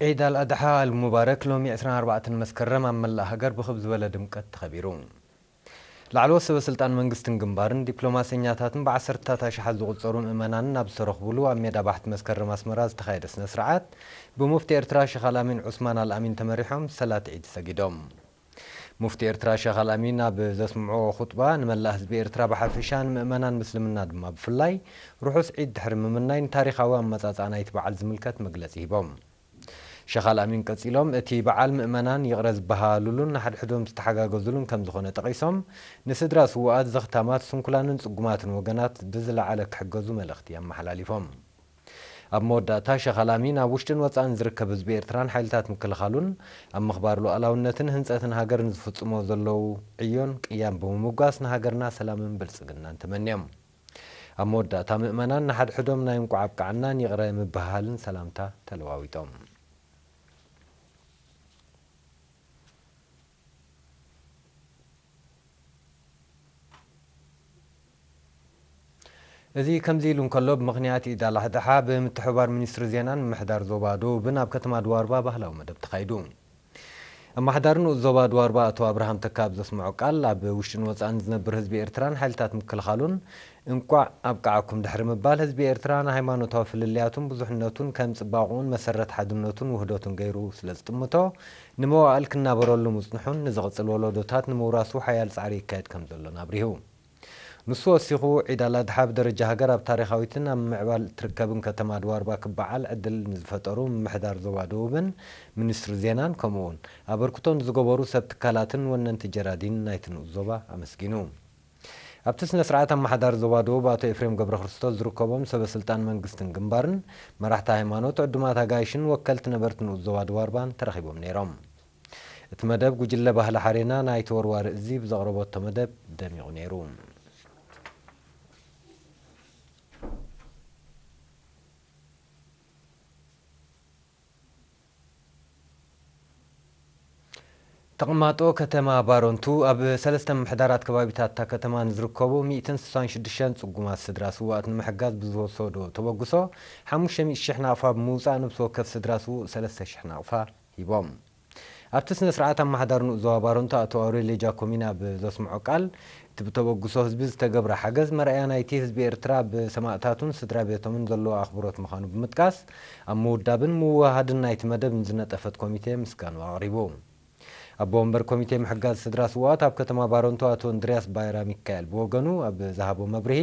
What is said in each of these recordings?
ዒድ ኣልኣድሓ ኣልሙባረክ ሎሚ ዕስራን ኣርባዕተን መስከረም ኣብ መላእ ሃገር ብኽብ ዝበለ ድምቀት ተኸቢሩ። ላዕለዎት ሰበ ስልጣን መንግስትን ግንባርን ዲፕሎማሰኛታትን ብዓሰርተታት ኣሽሓት ዝቑጸሩ ምእመናንን ኣብ ዝተረኽቡሉ ኣብ ሜዳ ባሕቲ መስከረም ኣስመራ ዝተኻየደ ስነ ስርዓት ብሙፍቲ ኤርትራ ሸኽ ኣልኣሚን ዑስማን ኣልኣሚን ተመሪሖም ሰላት ዒድ ሰጊዶም። ሙፍቲ ኤርትራ ሸኽ ኣልኣሚን ኣብ ዘስምዕዎ ኹጥባ ንመላእ ህዝቢ ኤርትራ ብሓፈሻ ንምእመናን ምስልምና ድማ ብፍላይ ርሑስ ዒድ ድሕሪ ምምናይ ንታሪኻዊ ኣመጻጽኣ ናይቲ በዓል ዝምልከት መግለጺ ሂቦም። ሸኻል ኣሚን ቀጺሎም፣ እቲ በዓል ምእመናን ይቕረ ዝበሃሃሉሉን ንሓድሕዶም ዝተሓጋገዙሉን ከም ዝኾነ ጠቒሶም፣ ንስድራ ስዉኣት፣ ዘኽታማት፣ ስንኩላንን ጽጉማትን ወገናት ብዝለዓለ ክሕገዙ መልእኽቲ ኣመሓላሊፎም። ኣብ መወዳእታ፣ ሸኻል ኣሚን ኣብ ውሽጥን ወጻእን ዝርከብ ህዝቢ ኤርትራን ሓይልታት ምክልኻሉን ኣብ ምኽባር ሉዓላውነትን ህንጸትን ሃገርን ዝፍጽሞ ዘለዉ ዕዮን ቅያን ብምምጓስ ንሃገርና ሰላምን ብልጽግናን ተመንዮም። ኣብ መወዳእታ ምእመናን ንሓድሕዶም ናይ እንቋዕ ኣብቅዓናን ይቕረ ምብህሃልን ሰላምታ ተለዋዊጦም። እዚ ከምዚ ኢሉ እንከሎ፣ ብምኽንያት ኢድ ኣልኣድሓ ብምትሕብባር ሚኒስትሪ ዜናን ምምሕዳር ዞባ ደቡብን ኣብ ከተማ ድዋርባ ባህላዊ መደብ ተኻይዱ። ኣመሓዳሪ ንኡስ ዞባ ድዋርባ ኣቶ ኣብርሃም ተካ ኣብ ዘስምዖ ቃል፣ ኣብ ውሽጥን ወጻእን ዝነብር ህዝቢ ኤርትራን ሓይልታት ምክልኻሉን እንቋዕ ኣብቅዓኩም ድሕሪ ምባል፣ ህዝቢ ኤርትራ ንሃይማኖታዊ ፍልልያቱን ብዙሕነቱን ከም ጽባቕኡን መሰረት ሓድነቱን ውህደቱን ገይሩ ስለ ዝጥምቶ፣ ንመዋእል ክናበረሉ ምጽንሑን ንዝቕጽል ወለዶታት ንምውራሱ ሓያል ጻዕሪ ይካየድ ከም ዘሎን ኣብሪሁ። ንሱ ወሲኹ፣ ዒድ ኣልኣድሓ ብደረጃ ሃገር ኣብ ታሪኻዊትን ኣብ ምምዕባል እትርከብን ከተማ ድዋርባ ክበዓል ዕድል ንዝፈጠሩ ምምሕዳር ዞባ ደቡብን ሚኒስትሪ ዜናን፣ ከምኡ'ውን ኣበርክቶ ንዝገበሩ ሰብ ትካላትን ወነንቲ ጀራዲን ናይቲ ንኡስ ዞባ ኣመስጊኑ። ኣብቲ ስነ ስርዓት ኣመሓዳሪ ዞባ ደቡብ ኣቶ ኤፍሬም ገብረክርስቶስ ዝርከቦም ሰበ ስልጣን መንግስትን ግንባርን፣ መራሕቲ ሃይማኖት፣ ዕዱማት ኣጋይሽን ወከልቲ ነበርቲ ንኡስ ዞባ ድዋርባን ተረኺቦም ነይሮም። እቲ መደብ ጉጅለ ባህሊ ሓሬና ናይቲ ወርዋሪ እዚ ብዘቕረበቶ መደብ ደሚቑ ነይሩ። ተቐማጦ ከተማ ባሮንቱ ኣብ ሰለስተ ምምሕዳራት ከባቢታት እታ ከተማ ንዝርከቡ ሚእትን ስሳን ሽዱሽተን ጽጉማት ስድራ ስዉኣት ንምሕጋዝ ብዝወሰዶ ተበግሶ ሓሙሽተ ሚእቲ ሽሕ ናቕፋ ብምውጻእ ነብሲ ወከፍ ስድራ ስዉእ ሰለስተ ሽሕ ናቕፋ ሂቦም። ኣብቲ ስነ ስርዓት ኣመሓዳሪ ንኡስ ዞባ ባሮንቱ ኣቶ ኣውሬልዮ ጃኮሚኒ ኣብ ዘስምዖ ቃል፣ እቲ ብተበግሶ ህዝቢ ዝተገብረ ሓገዝ መርኣያ ናይቲ ህዝቢ ኤርትራ ብሰማእታቱን ስድራ ቤቶምን ዘለዎ ኣኽብሮት ምዃኑ ብምጥቃስ፣ ኣብ ምውዳብን ምውህሃድን ናይቲ መደብ ንዝነጠፈት ኮሚቴ ምስጋኑ ኣቕሪቡ። ኣቦ ወንበር ኮሚቴ ምሕጋዝ ስድራ ስዉኣት ኣብ ከተማ ባረንቱ ኣቶ እንድርያስ ባይራ ሚካኤል ብወገኑ ኣብ ዝሃቦ መብርሂ፣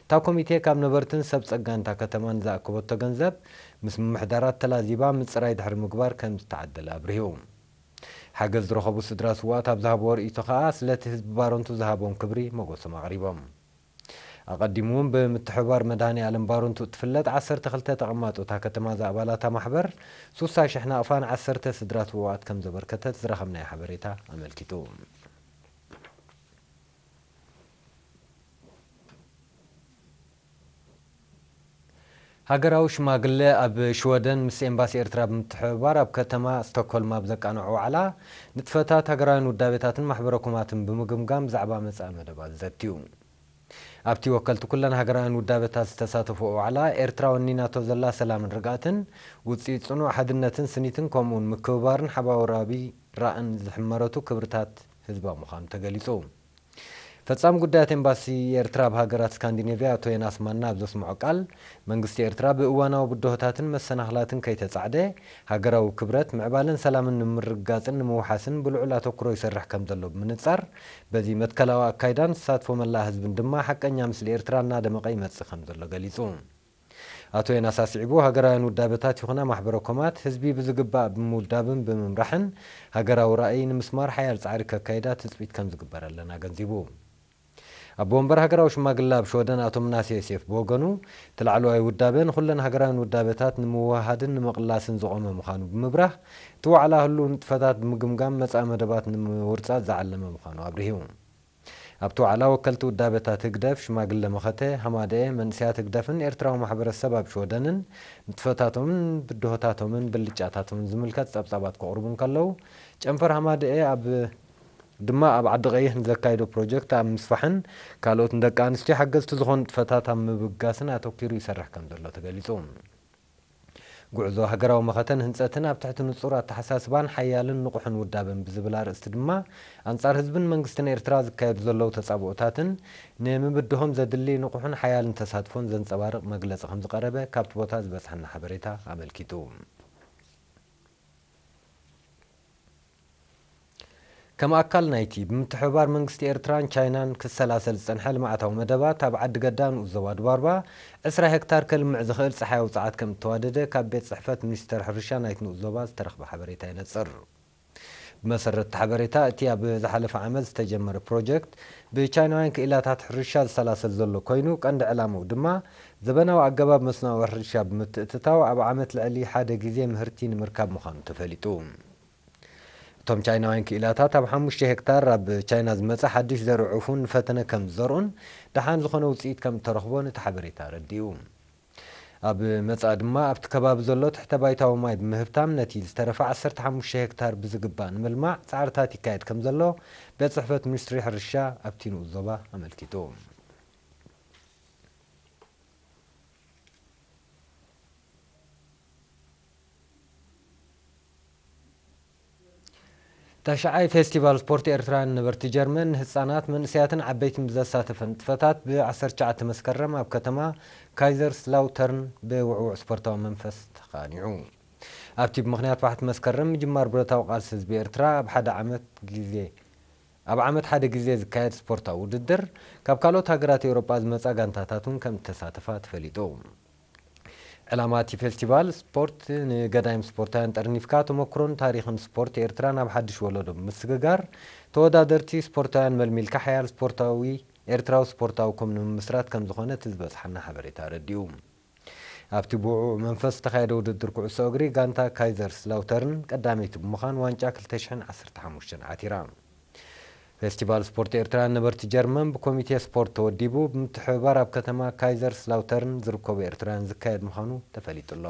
እታ ኮሚቴ ካብ ነበርትን ሰብ ጸጋን እታ ከተማ ንዝኣከበቶ ገንዘብ ምስ ምምሕዳራት ተላዚባ ምጽራይ ድሕሪ ምግባር ከም ዝተዓደለ ኣብሪሁ። ሓገዝ ዝረኸቡ ስድራ ስዉኣት ኣብ ዝሃብዎ ርእይቶ ከኣ ስለቲ ህዝቢ ባረንቱ ዝሃቦም ክብሪ ሞገሶም ኣቕሪቦም። ኣቐዲሙ እውን ብምትሕብባር መድሃኔ ኣለም ባረንቱ እትፍለጥ ዓሰርተ ክልተ ተቐማጦ እታ ከተማ ዝኣባላታ ማሕበር ሱሳ ሽሕ ናቕፋ ንዓሰርተ ስድራ ስዉኣት ከም ዘበርከተት ዝረኸብናዮ ሓበሬታ ኣመልኪቱ። ሃገራዊ ሽማግለ ኣብ ሽወደን ምስ ኤምባሲ ኤርትራ ብምትሕብባር ኣብ ከተማ ስቶክሆልም ኣብ ዘቃንዖ ዋዕላ፣ ንጥፈታት ሃገራውያን ውዳቤታትን ማሕበረ ኮማትን ብምግምጋም ብዛዕባ መጻኢ መደባት ዘትዩ። ኣብቲ ወከልቲ ኩለን ሃገራውያን ውዳቤታት ዝተሳተፍኦ ዋዕላ፣ ኤርትራ ወኒናቶ ዘላ ሰላምን ርግኣትን፣ ውጽኢት ጽኑዕ ሓድነትን ስኒትን ከምኡውን ምክብባርን ሓባራዊ ራእን ዝሕመረቱ ክብርታት ህዝባ ምዃኑ ተገሊጹ። ፈጻሚ ጉዳያት ኤምባሲ ኤርትራ ኣብ ሃገራት ስካንዲኔቭያ ኣቶ ዮናስ ማና ኣብ ዘስምዖ ቃል፣ መንግስቲ ኤርትራ ብእዋናዊ ብድሆታትን መሰናኽላትን ከይተጻዕደ፣ ሃገራዊ ክብረት፣ ምዕባለን ሰላምን ንምርግጋጽን ንምውሓስን ብልዑል ኣተኩሮ ይሰርሕ ከም ዘሎ ብምንጻር፣ በዚ መትከላዊ ኣካይዳን ተሳትፎ መላእ ህዝብን ድማ ሓቀኛ ምስሊ ኤርትራ እናደመቐ ይመጽእ ከም ዘሎ ገሊጹ። ኣቶ ዮናስ ኣስዒቡ፣ ሃገራውያን ውዳበታት ይኹና ማሕበረ ኮማት ህዝቢ ብዝግባእ ብምውዳብን ብምምራሕን ሃገራዊ ራእይ ንምስማር ሓያል ጻዕሪ ከካይዳ ትጽቢት ከም ዝግበረለን ኣገንዚቡ። ኣቦ ወንበር ሃገራዊ ሽማግለ ኣብ ሽወደን ኣቶ ምናሴ ዮሴፍ ብወገኑ፣ እቲ ላዕለዋይ ውዳበ ንኹለን ሃገራውያን ውዳበታት ንምውህሃድን ንምቕላስን ዝቖመ ምዃኑ ብምብራህ፣ እቲ ዋዕላ ህሉው ንጥፈታት ብምግምጋም መጻኢ መደባት ንምውርጻጽ ዝዓለመ ምዃኑ ኣብሪሁ። ኣብቲ ዋዕላ ወከልቲ ውዳበታት ህግደፍ፣ ሽማግለ መኸተ፣ ሃማደኤ፣ መንእሰያት ህግደፍን ኤርትራዊ ማሕበረሰብ ኣብ ሽወደንን ንጥፈታቶምን ብድሆታቶምን ብልጫታቶምን ዝምልከት ጸብጻባት ከቕርቡ እንከለዉ፣ ጨንፈር ሃማደኤ ኣብ ድማ ኣብ ዓዲ ቀይሕ ንዘካይዶ ፕሮጀክት ኣብ ምስፋሕን ካልኦት ንደቂ ኣንስትዮ ሓገዝቲ ዝኾኑ ንጥፈታት ኣብ ምብጋስን ኣተኲሩ ይሰርሕ ከም ዘሎ ተገሊጹ። ጉዕዞ ሃገራዊ መኸተን ህንጸትን ኣብ ትሕቲ ንጹር ኣተሓሳስባን ሓያልን ንቑሕን ውዳበን ብዝብል ኣርእስቲ ድማ፣ ኣንጻር ህዝብን መንግስትን ኤርትራ ዝካየዱ ዘለዉ ተጻብኦታትን ንምብድሆም ዘድሊ ንቑሕን ሓያልን ተሳትፎን ዘንጸባርቕ መግለጺ ከም ዝቐረበ ካብቲ ቦታ ዝበጽሐና ሓበሬታ ኣመልኪቱ። ከም ኣካል ናይቲ ብምትሕብባር መንግስቲ ኤርትራን ቻይናን ክሰላሰል ዝጸንሐ ልምዓታዊ መደባት፣ ኣብ ዓዲ ገዳ ንኡስ ዞባ ድባርባ ዕስራ ሄክታር ከልምዕ ዝኽእል ጸሓያዊ ጸዓት ከም እተዋደደ ካብ ቤት ጽሕፈት ሚኒስተር ሕርሻ ናይቲ ንኡስ ዞባ ዝተረኽበ ሓበሬታ የነጽር። ብመሰረት እቲ ሓበሬታ፣ እቲ ኣብ ዝሓለፈ ዓመት ዝተጀመረ ፕሮጀክት ብቻይናውያን ክኢላታት ሕርሻ ዝሰላሰል ዘሎ ኮይኑ፣ ቀንዲ ዕላምኡ ድማ ዘበናዊ ኣገባብ መስኖኣዊ ሕርሻ ብምትእትታው ኣብ ዓመት ልዕሊ ሓደ ግዜ ምህርቲ ንምርካብ ምዃኑ ተፈሊጡ። እቶም ቻይናውያን ክኢላታት ኣብ ሓሙሽተ ሄክታር ኣብ ቻይና ዝመጸ ሓድሽ ዘርኢ ዑፉን ፈተነ ከም ዝዘርኡን ደሓን ዝኾነ ውጽኢት ከም እተረኽቦን እቲ ሓበሬታ ኣረዲኡ። ኣብ መጻኢ ድማ ኣብቲ ከባቢ ዘሎ ትሕተ ባይታዊ ማይ ብምህብታም ነቲ ዝተረፈ ዓሰርተ ሓሙሽተ ሄክታር ብዝግባእ ንምልማዕ ጻዕርታት ይካየድ ከም ዘሎ ቤት ጽሕፈት ሚኒስትሪ ሕርሻ ኣብቲ ንኡስ ዞባ ኣመልኪቱ። ተሽዓይ ፌስቲቫል ስፖርት ኤርትራውያን ነበርቲ ጀርመን ንህጻናት፣ መንእሰያትን ዓበይትን ብዘሳተፈ ንጥፈታት ብ ዓሰርተ ትሽዓተ መስከረም ኣብ ከተማ ካይዘርስ ላውተርን ብውዕዉዕ ስፖርታዊ መንፈስ ተኻኒዑ። ኣብቲ ብምኽንያት ባሕቲ መስከረም ምጅማር ብረታዊ ቃልሲ ህዝቢ ኤርትራ ኣብ ሓደ ዓመት ግዜ ኣብ ዓመት ሓደ ግዜ ዝካየድ ስፖርታዊ ውድድር፣ ካብ ካልኦት ሃገራት ኤውሮጳ ዝመጻ ጋንታታት እውን ከም እተሳተፋ ተፈሊጡ። ዕላማ እቲ ፌስቲቫል ስፖርት፣ ንገዳይም ስፖርታውያን ጠርኒፍካ ተመክሮን ታሪኽን ስፖርት ኤርትራ ናብ ሓድሽ ወለዶ ብምስግጋር፣ ተወዳደርቲ ስፖርታውያን መልሚልካ ሓያል ስፖርታዊ ኤርትራዊ ስፖርታዊ ኮም ንምምስራት ከም ዝኾነ እቲ ዝበጽሓና ሓበሬታ ኣረዲኡ። ኣብቲ ብውዕዉዕ መንፈስ ዝተኻየደ ውድድር ኩዕሶ እግሪ፣ ጋንታ ካይዘርስ ላውተርን ቀዳመይቲ ብምዃን ዋንጫ ክልተ ሽሕን ዓሰርተ ሓሙሽተን ዓቲራ። ፌስቲቫል ስፖርት ኤርትራውያን ነበርቲ ጀርመን ብኮሚቴ ስፖርት ተወዲቡ፣ ብምትሕብባር ኣብ ከተማ ካይዘርስ ላውተርን ዝርከቡ ኤርትራውያን ዝካየድ ምዃኑ ተፈሊጡ ኣሎ።